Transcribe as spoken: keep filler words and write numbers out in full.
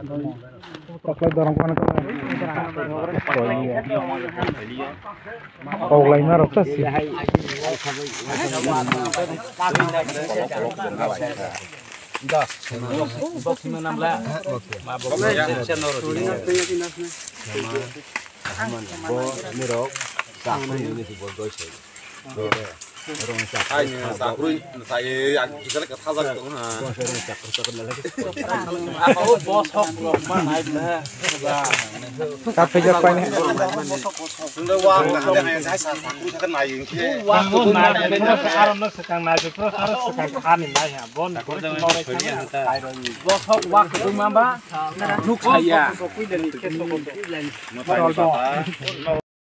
Taklai dorong kono to. Koglai ma rok ta si. Bo nirok. Ai, chakrwi, tai, ang jikala ka thajak tong ha. Ako bosok rok ma nai na. Ka phejak pai ne. Tunda wa ka hande hai, hai, sa, chakrwi ka nai yung ke. Wa ko nai, aro no sakang nai, aro sakang kha ni nai ha. Bon, bosok wa ko ma ba. Nuk saya.